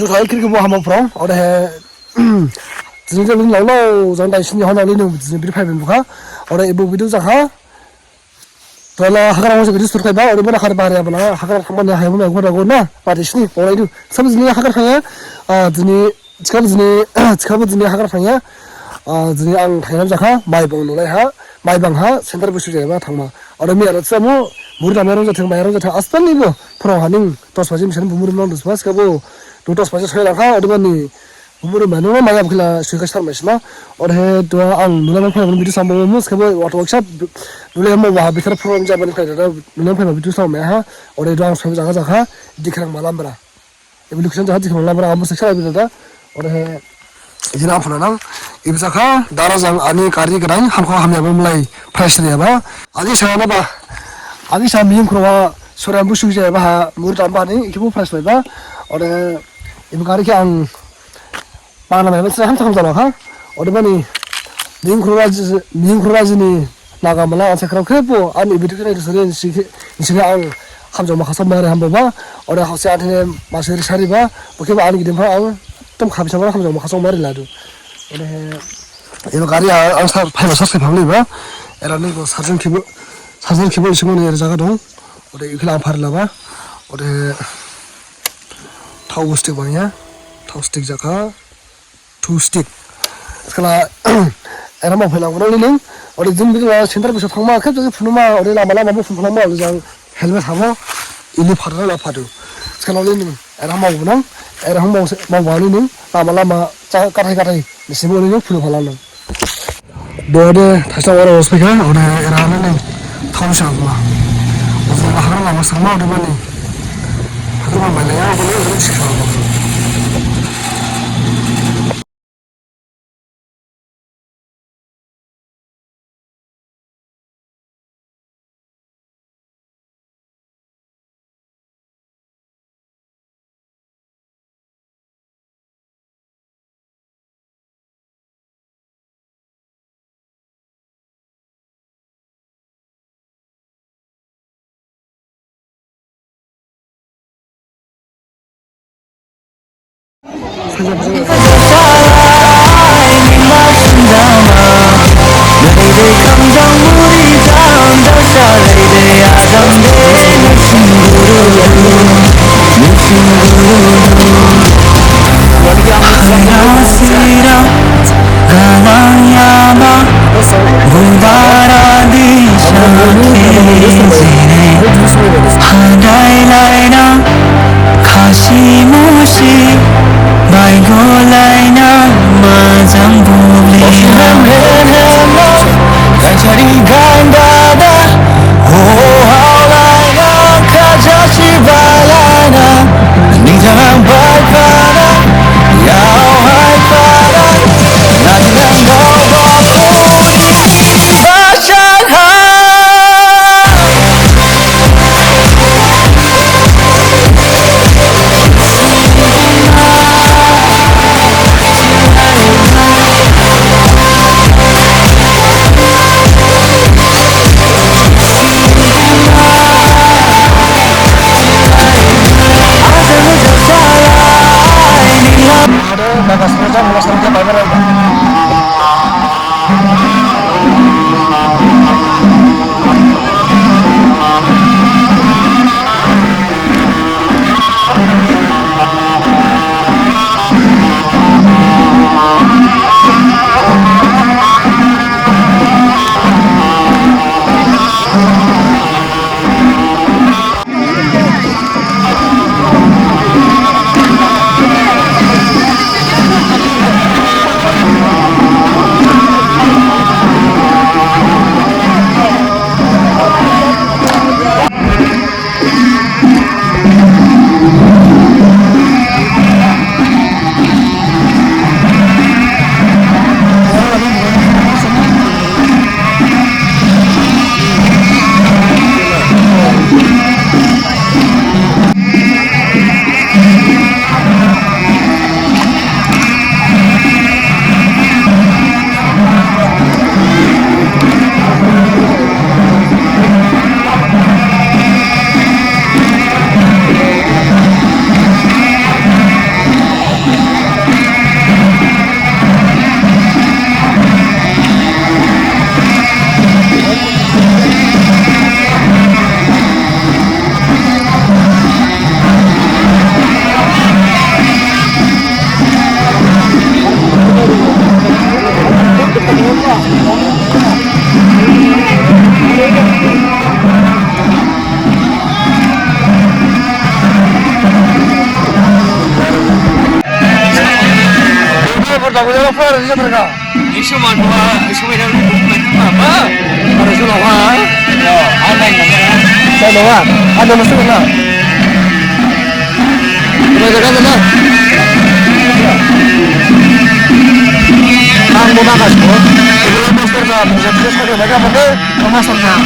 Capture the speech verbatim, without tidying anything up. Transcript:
Thai kiri kebo hama phrang, odehe, jini jang lin lao lao, jang dai sini hon lao lin, jini biri phai ben bukha, ode ebo video jakha, tola hagra wajah video sur thaiba, ode mana khar bahar ya bala, hagra thangmani hai mana gora gona, pati sini, ode itu, sab jini hagra thangya, ah, jini, chikabo jini, chikabo jini hagra thangya, ah, jini ang thainam jakha, mai bang nulai ha, mai bang ha, center busu jaya ba thangma, ode mi aro samu, muri dam aro jathang, mai aro jathang, aspan ni bo, phrang haning, tos baji misan bumuri mlang dus bas kabo, Dutos paisa soi lakha, odebani bumuri manu ma maya bukila suika sar maisma. Odehe dua ang nula nang phai bumuri sambo mus kabo auto workshop nula mo wa bithar program jabani phai dada nula phai bumuri sambo ha. Ode dua ang soi jaga jaga dikhang malam bra. Evolution jaga dikhang malam bra ambo seksa bidada. Odehe jina phuna nang ibsakha dara jang ani kari gdang hamkho hamya bumlai price riya ba. Ani sana ba. Ani sa miyung khrowa sora busu jaya ba ha muri tamba ni ikibu price lai ba. Ode Ibu gari khe ang bana mai masa ham tham jalo kha. Odebani miyung khura ji, miyung khura jini naga mala ang sakhrao khe bo ani video khe nai sore nisi khe ang hamjao ma khasao mari hambo ba. Ode hausi anthene masiri sari ba. Bo khe ba ani gidim pha ang tom khabi sama hamjao ma khasao mari ladu. Odehe ibu gari ang sar phaiba sar sai phamli ba. Era ni go sarjang khibo sarjang khibo isimo ni era jaga dong. Ode ikhla ang phari laba. Ode Thao stick bangya, thao stick jakha, two stick. Skala, era ma phaila guna lining, ode jing bigla center bisa thangma, khep jagi phunuma, ode lama lama bo phunuma, ode jang helmet hama, ili phadra la phadu. Skala lining, era ma gunang, era hang mau mau bani ning, lama lama cha kathai kathai, nisibo lining phunu phalanang. Dode thaisa ora hospital ode era nani thon sangma. Ode hagra lama sangma odebani. Hagra lama laya ode ode sangma. Hadailai na khasi musi, baigolaina majang bubli. Kachari gandada, oh, haulaina, kajasi balaina, nijang baipada, yau haipada, najang baba, bachar hai. Bagus apa, Fer? Ini berapa? Ini semua dua, semua dah lupa, lupa apa? Ada sudah, ha? Ya, online mana? Saya bawa. Ada masuk mana? Ada jaga mana? Ang mau makan, bro. Sebelum master dah, bisa terus pakai mereka pakai master dah.